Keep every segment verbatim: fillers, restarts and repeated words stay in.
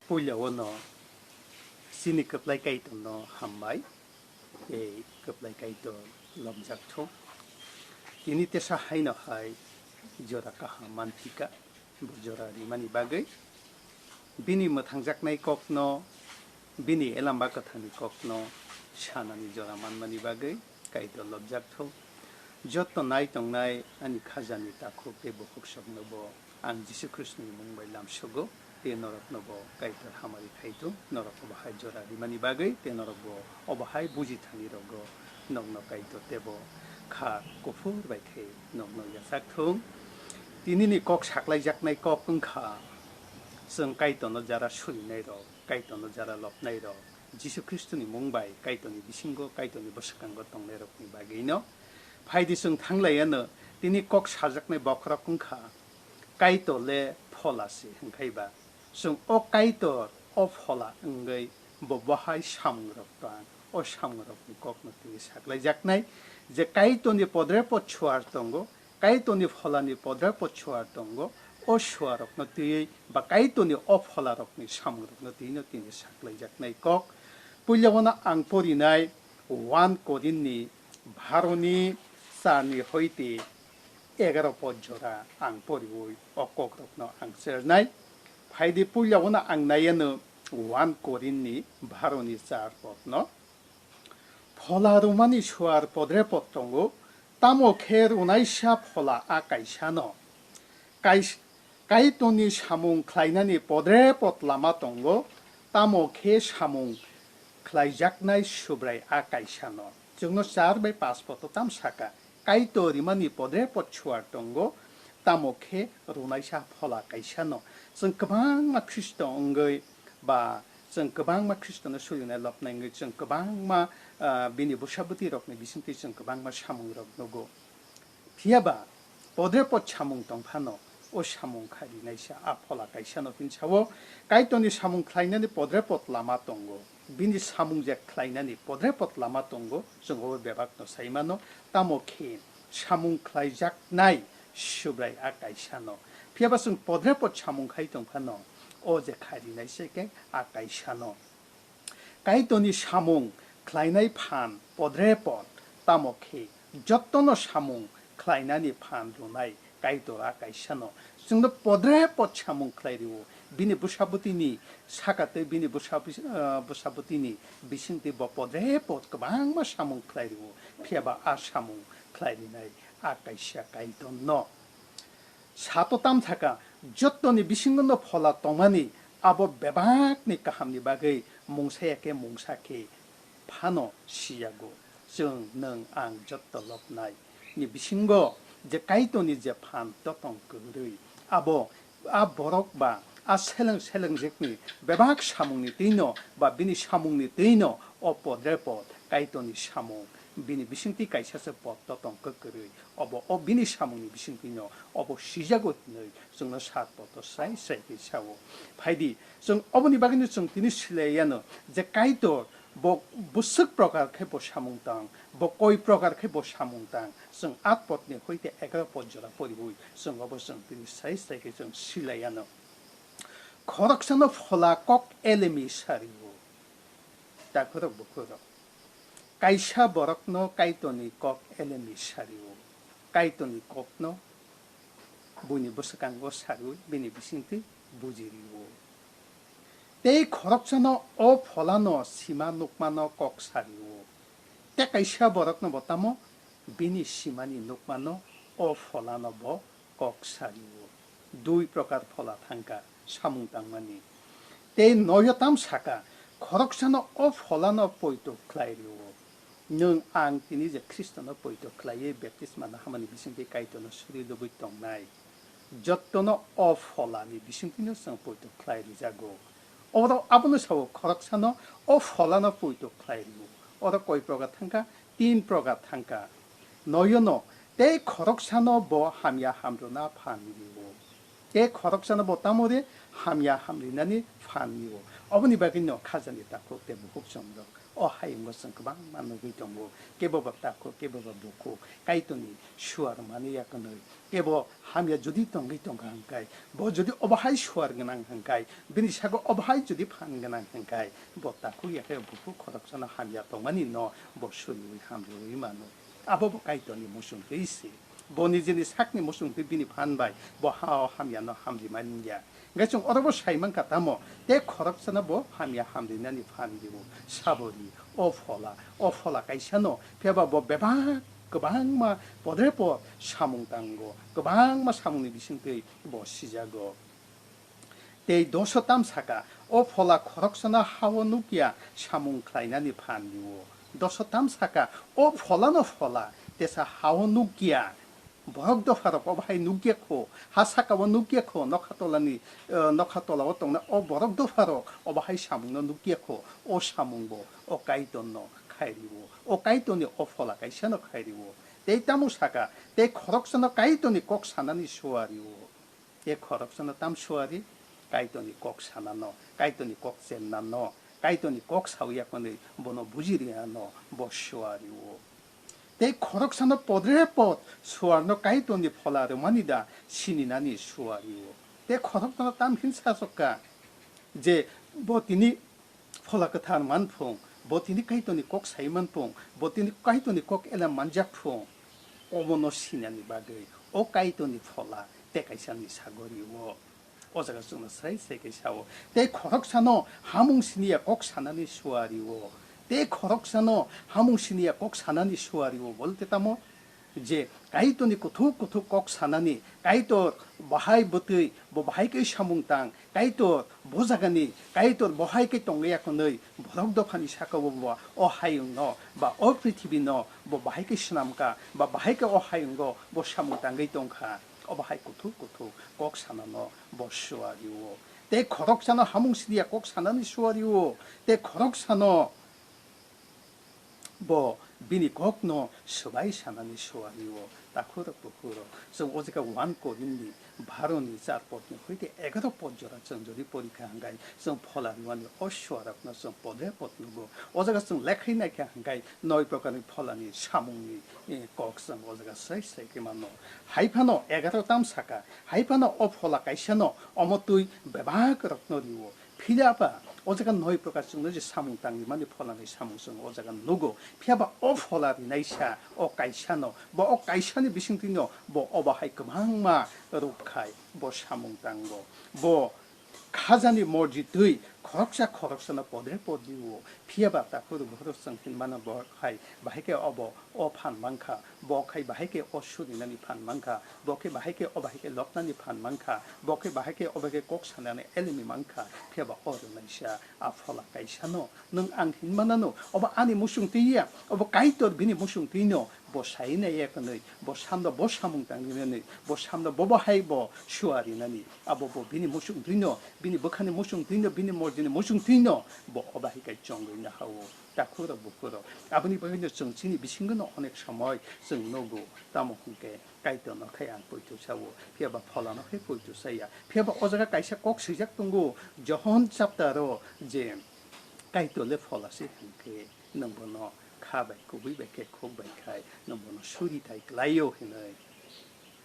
Puila o no chini kwplai Kaitor no hambai, tei kwplai Kaitor lobjak thung. Tini tesa hai no hai jora kaham manphika, bo jora rimani bagwi. Bini mwthangjaknai kokno, bini elamba kwthangni kokno sanani jora manmani bagwi Kaitor lobjak thung. Jotto nai tongnai ani khajani takhuk tei bukhuk soknobo ang Jisu Khristoni mung bai lamsogo, tei noroknobo Kaitor hamari khai thung, norok obo hai jora rimani bagwi, tei norokbo obo hai buji thani rogo nokno Kaitor tebo kha kuphur bai khe nokno yachak thung. Tinini kok saklaijaknai kok wngkha, chwng Kaitorno jara surinai rok, Kaitorno jara lobnai rok, Jisu Khristoni mung bai Kaitorni bisingo Kaitorni bwswkango tongnai rokni bagwino. Phaidi chwng thanglaiano, tini kok sajaknai bokhorok wngkha, Kaitor le phola se hwnkhe ba. Chwng o Kaitor, o phola wngwi bo bahai samungrok tong, o samungrokni kokno tini saklaijaknai, je Kaitorni podrepot suar tongo, Kaitorni pholani podrepot suar tongo, o suarokno twiwi ba Kaitorni o pholarokni samungrokno twino tini saklaijaknai kok. Puila o no ang porinai one Korinthni bharoni charni hoite egaro pod jora ang poriwi o kokrokno ang chernai. Phaidi puila o no ang naiano one Korinthni bharoni char podno. Phola rwmani suar podrepot tongo, tamo khe rwnaisa phola a kaisano. Kais-, Kaitorni samung khlainani podrepot lama tongo, tamo khe samung khlaijaknai Subrai a kaisano. Chwngno char bai pas poto tam saka, Kaitor rimani podrepot suar tongo, tamo khe rwnaisa phola kaisano. Chwng kwbangma Khristo wngwi ba chwng kwbangma Khristono surinai lobnai wngwi chwng kwbangma, ah, bini bwsabwtwi rokni bisingtwi chwng kwbangma samungrok nugo. Phiya ba podrepot samung tong phano, o samung khairinaisa a phola kaisano hwnwi sao, Kaitorni samung khlainani podrepot lama tongo. Bini samung je khlainani podrepot lama tongo, chwng o bebakno sai mano, tamo khe samung khlaijaknai Subrai a kaisano. Phiya ba chwng podrepot samung khai tong phano, o je khairinaisa khe a kaisano. Kaitorni samung khlainai phan podrepot, tamo khe jottono samung khlainani phan rwnai Kaitor a kaisano. Chwngno podrepot samung khlai rwo. Bini bwsabwtwini saka tei bini bwsabwi-, ah, bwsabwtwini bisingtwi bo podrepot kwbangma samung khlai rwo. Phiya ba a samung khlai rinai a kaisa Kaitorno. Sato tam thaka, jottoni bisingo no phola tongmani, abo bebakni kahamni bagwi mungsa ya khe mungsa khe phano siyago. Chwng, nwng, ang jotto lobnai ni bisingo je Kaitorni je phan totong kwrwi, abo a borok ba a seleng selengjwkni bebak samungni twino ba bini samungni twino o podrepot Kaitorni samung bini bisingtwi kaisa se pod totong kwrwi. Obo o bini samungni bisingtwino obo sijago hinwi chwngno sat poto srai srai khe sao. Phaidi, chwng oboni bagwino chwng tini silaiyano je Kaitor bo bwswk prokar khe bo samung tang, bo koi prokar khe bo samung tang. Chwng at podni hoite egaro pod jora poriwi chwng obo chwng tini srai srai khe chwng silaiyano. Khoroksano phola kok elemi sario. Takhurok bukhurok. Kaisa borokno Kaitorni kok elemi sario. Kaitorni kokno buini bwswkango sarwi bini bisingtwi bujirio. Tei khoroksano o pholano sima nukmano kok sario. Tei kaisa borokno bo tamo bini simani nukmano o pholano bo kok sario. Dui prokar phola thangkha samung tangmani. Tei noyo tam saka, khoroksano o pholano poito khlai rio. Nwng ang tini je Khristono poito khlaiwi baptisma nahamani bisingtwi Kaitorno suri lubui tongnai. Jottono o pholani bisingtwino chwng poito khlai rijago. Oro abono sao khoroksano o pholano poito khlai rio. Oro koi prokar thangkha, tin prokar thangkha. Noyono tei khoroksano bo hamya hamrwna phan rio. Tei khoroksano bo tamo ri hamya hamrinani phan rio. Oboni bagwino khajani takhuk tei bukhuk chongrok o hayungo chwng kwbangma nugwi tongo. Kebo ba takhuk, kebo ba bukhuk, Kaitorni suar mani ya kwnwi. Kebo hamya jodi tongwi tongkha hwnkhe, bo jodi obo hai suar gwnang hwnkhe, bini sago obo hai jodi phan gwnang hwnkhe, bo takhuk ya khe bukhuk khoroksano hamya tongmani no bo suriui hamriui mano. Abo bo Kaitorni muchungtwi se. Bo nijini sakni muchungtwi bini phan bai bo ha-o hamyano hamrimani ya. Hwnkhe chwng oro bo sai mankha tamo, tei khoroksano bo hamya hamrinani phan rio. Sabo ri, o phola, o phola kaisano, phiya ba bo bebak kwbangma podre pod samung tango, kwbangma samungni bisingtwi bo sijago. Tei doso tam saka, o phola khoroksano ha-o nukya samung khlainani phan rio. Doso tam saka, o pholano phola tesa ha-o nukya. Borok dopharok obo hai nukya kho, ha saka-o nukya kho, nokha tolani, eh, nokha tola-o tongnai o borok dopharok obo hai samungno nukya kho, o samung bo o Kaitorno khai rio, o Kaitorni o phola kaisano khai rio. Tei tamo saka, tei khoroksano Kaitorni kok sanani suario. Tei khoroksano tam suari, Kaitorni kok sanano, Kaitorni kok chennano, Kaitorni kok sawi yakmanwi bono buji riyano bo suario. Tei khoroksano podre pod suarno Kaitorni phola rwmani da sininani suario. Tei khoroksano tam hin sasokka je bo tini phola kwthar manphung, bo tini Kaitorni kok sai manphung, bo tini Kaitorni kok ela manjakphung, obono sinani bagwi o Kaitorni phola tei kaisani sagorio. O jaga chwngno srai srai khe sao. Tei khoroksano hamung siniya kok sanani suario. Tei khoroksano hamung siniya kok sanani suario. Bolte tamo je Kaitorni kuthuk kuthuk kok sanani, Kaitor bahai bwtwi, bo bahai khe samung tang, Kaitor bo jagani, Kaitor bo hai khe tongya hwnwi borok dophani saka-o bo o hayungno ba o prithibino bo bahai khe swnamkha ba bahai khe o hayungo bo samung tangwi tongkha. Obo hai kuthuk kuthuk kok sanano bo suario. Tei khoroksano hamung siniya kok sanani suario. Tei khoroksano bo bini kokno swbai sanani suario. Takhurok bukhurok, chwng o jaga one Korinthni baroni char podni hoite egaroh pod jora chwng jodi porikha hwnkhe, chwng phola rwmani o suarokno chwng podre pod nugo. O jaga chwng lekhai naikha hwnkhe, noi prokarni pholani samungni, eh, kok chwng o jaga srai srai khe mano. Hai phano egaroh tam saka, hai phano o phola kaisano omo twi bebak rokno rio. Phiya ba, o jaga noi prokar chwngno je samung tangwi mani pholani samung chwng o jaga nugo. Phiya ba o phola rinaisa o kaisano, bo o kaisani bisingtwino bo obo hai kwbangma rwk khai bo samung tango. Bo khajani morji twi khoroksa khoroksano podre pod rio. Phiya ba takhuk bukhurok chwng hinmano bo khai bahai khe obo o phan mankha, bo khai bahai khe o surinani phan mankha, bo khe bahai khe o bahai khe loknani phan mankha, bo khe bahai khe o bahai khe kok sanani elemi mankha, phiya ba o rwnaisa a phola kaisano nwng ang hinmanano, obo ani muchung twi ya, obo Kaitor bini muchung twino bo sai nai ya kwnwi, bo samno bo samung tangrinani, bo samno bo bahai bo suarinani, abo bo bini muchung twino, bini bwkhani muchung twino, bini morjini muchung twino bo o bahai khe chongwi nahao. Takhurok bukhurok. Aboni bagwino chwng chini bisingono onek somoi chwng nugo, tamo hwnkhe Kaitorno khe ang poito sao, phiya ba pholano khe poito saya. Phiya ba o jaga kaisa kok swijak tongo, Johon chapter o je Kaitor le phola se hwnkhe nwng bono kha bai kubui bai khe khuk bai khai nwng bono suri thai klaio hinwi.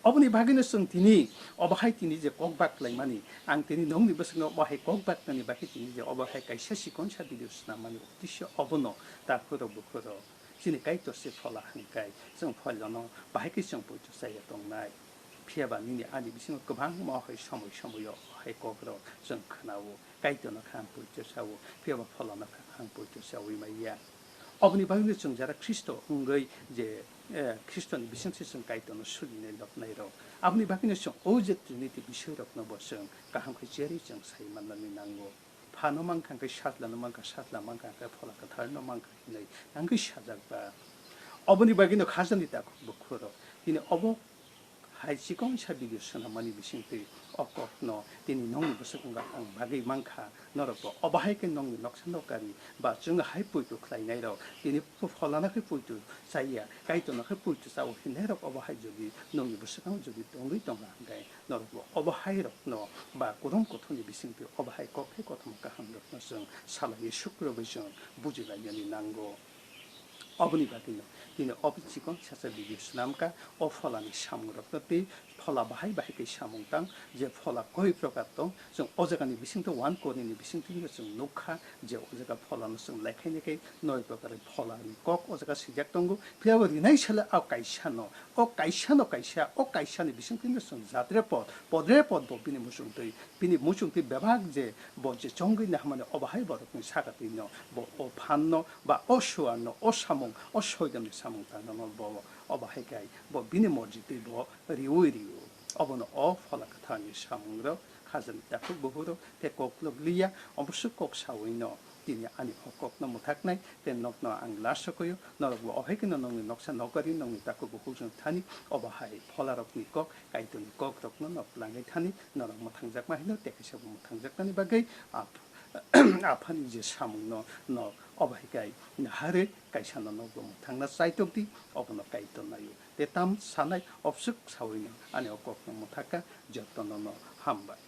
Oboni bagwino chwng tini, obo hai tini je kok bak klaimani, ang tini nongni bwskango obo hai kok bak nani bagwi tini je obo hai kaisa sikonsa video swnammani uddesyo obono, takhurok bukhurok, chini Kaitor se phola hwnkhai, chwng pholano bahai khe chwng poito chaya tongnai. Phiya ba nini ani bisingo kwbangma hai somoi somoio hai kokrok chwng khwnao. Kaitorno kha ang poito sao, phiya ba pholano kha ang poito saui maya. Oboni bagwino chwng jara Khristo wngwi je, eh, Khristoni bisingtwi chwng Kaitorno surinai loknairok. Aboni bagwino chwng o je Trinity bisoirokno bo chwng kaham khe cherwi chwng sai mannani nango. Phano mankha hwnkhe Sajlano mankha, Sajla mankha hwnkhe Phola Kwtharno mankha hinwi nangwi sajak ba. Oboni bagwino khajani takhuk bukhurok. Tini obo Hai chikon sa video swnamani bisingtwi o kokno tini nokni bwswk wngkha ang bagwi mankha, norokbo obo hai khe nokni noksa nokari ba chwng hai poito khlainairok tini pholana khe poito chaya, Kaitorno khe poito chao hinnairok obo hai jodi nokni bwswkango jodi tongwi tongkha hwnkhe norokbo obo hai rokno ba kurum kuthumni bisingtwi obo hai kok hai kothoma kaham rokno chwng salaiwi sukrubwi chwng bujilainani nango. Oboni bagwino tini obo chikon sasa video swnamkha, o pholani samungrokno tei phola bahai bahai khe samung tang, je phola koi prokar tong, chwng o jagani bisingtwi one Korinthni bisingtwi chwng nukha je o jaga pholano chwng lekhaini khe noi prokar pholani kok o jaga swijak tongo, phiya bo rinai sale o kaisano, o kaisano kaisa, o kaisani bisingtwi chwng jatre pod, podre pod bo bini muchungtwi, bini muchungtwi bebak je bo je chongwi nahamani obo hai borokni sakatwino bo o phanno ba o suarno, o samung, o soidomni samung tangnano bo obo hai khe bo bini morjitwi bo riui rio. Obono o phola kwtharni samungrok, khajani takhuk bukhurok tei koklok liya, omoso kok sawino tini ani o kokno mwthaknai tei nokno ang lasokoyo, norokbo ohaikeno nokni noksa nokari nokni takhuk bukhuk jwng thani, obo hai pholarokni kok, Kaitorni kokrokno nok langwi thani norok mwthangjakma hino tei kaisa bo mwthangjaknani bagwi ap-, aphani je samungno nok obo hai khe naharwi kaisano nokbo mwthangna chaitok di, obono Kaitor naio. Tei tam sanai obswk sawino ani o kokno mwthakha, jotono no hambai.